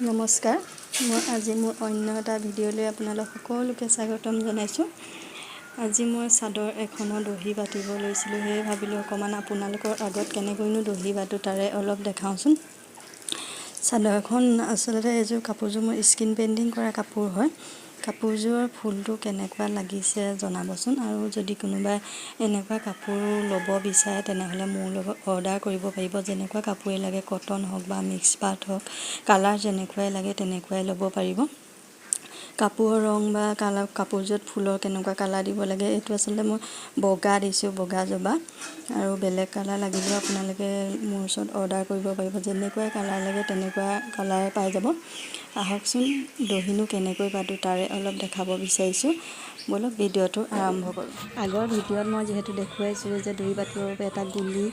নমস্কাৰ, মই আজি মোৰ অন্য এটা ভিডিঅ'লৈ আপোনালোক সকলোকে স্বাগতম জনাইছোঁ। আজি মই চাদৰ এখনৰ দহি বাতিব লৈছিলোঁ, সেয়ে ভাবিলোঁ অকণমান আপোনালোকৰ আগত কেনেকৈনো দহি বাতোঁ তাৰে অলপ দেখাওঁচোন। চাদৰ এখন আচলতে এইযোৰ কাপোৰযোৰ মোৰ স্ক্ৰীণ পেইণ্টিং কৰা কাপোৰ হয়। কাপোৰযোৰৰ ফুলটো কেনেকুৱা লাগিছে জনাবচোন। আৰু যদি কোনোবাই এনেকুৱা কাপোৰ ল'ব বিচাৰে তেনেহ'লে মোৰ লগত অৰ্ডাৰ কৰিব পাৰিব। যেনেকুৱা কাপোৰেই লাগে, কটন হওক বা মিক্স পাট হওক, কালাৰ যেনেকুৱাই লাগে তেনেকুৱাই ল'ব পাৰিব। কাপোৰৰ ৰং বা কালাৰ, কাপোৰযোৰত ফুলৰ কেনেকুৱা কালাৰ দিব লাগে, এইটো আচলতে মই বগা দিছোঁ, বগা জবা। আৰু বেলেগ কালাৰ লাগিলেও আপোনালোকে মোৰ ওচৰত অৰ্ডাৰ কৰিব পাৰিব। যেনেকুৱাই কালাৰ লাগে তেনেকুৱা কালাৰে পাই যাব। আহকচোন দহিনো কেনেকৈ বাতোঁ তাৰে অলপ দেখাব বিচাৰিছোঁ। ব'লক ভিডিঅ'টো আৰম্ভ কৰোঁ। আগৰ ভিডিঅ'ত মই যিহেতু দেখুৱাইছিলোঁ যে দহি বাতিবৰ বাবে এটা গুলি,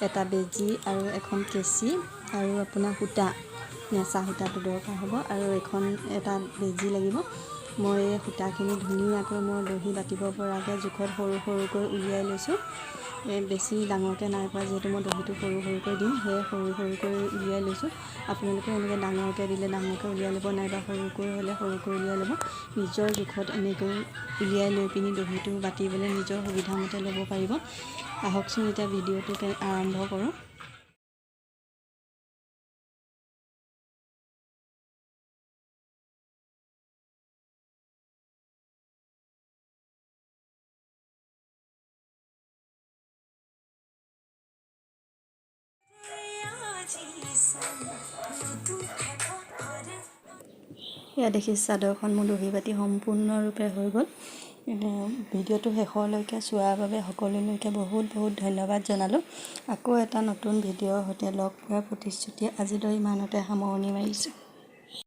এটা বেজী আৰু এখন কেঁচি আৰু আপোনাৰ সূতা, নেচা সূতাটো দৰকাৰ হ'ব আৰু এখন এটা বেজী লাগিব। মই এই সূতাখিনি ধুনীয়াকৈ মই দহি বাতিব পৰাকৈ জোখত সৰু সৰুকৈ উলিয়াই লৈছোঁ। এই বেছি ডাঙৰকৈ নাই কৰা, যিহেতু মই দহিটো সৰু সৰুকৈ দিম, সেয়ে সৰু সৰুকৈ উলিয়াই লৈছোঁ। আপোনালোকে এনেকৈ ডাঙৰকৈ দিলে ডাঙৰকৈ উলিয়াই ল'ব, নাইবা সৰুকৈ হ'লে সৰুকৈ উলিয়াই ল'ব। নিজৰ জোখত এনেকৈ উলিয়াই লৈ পিনি দহিটো বাতিবলৈ নিজৰ সুবিধামতে ল'ব পাৰিব। আহকচোন এতিয়া ভিডিঅ'টো আৰম্ভ কৰোঁ। এয়া দেখিছে চাদৰখন মোৰ দহি বাতি সম্পূৰ্ণৰূপে হৈ গ'ল। ভিডিঅ'টো শেষলৈকে চোৱাৰ বাবে সকলোলৈকে বহুত বহুত ধন্যবাদ জনালোঁ। আকৌ এটা নতুন ভিডিঅ'ৰ সৈতে লগ পোৱাৰ প্ৰতিশ্ৰুতি আজিলৈ ইমানতে সামৰণি মাৰিছোঁ।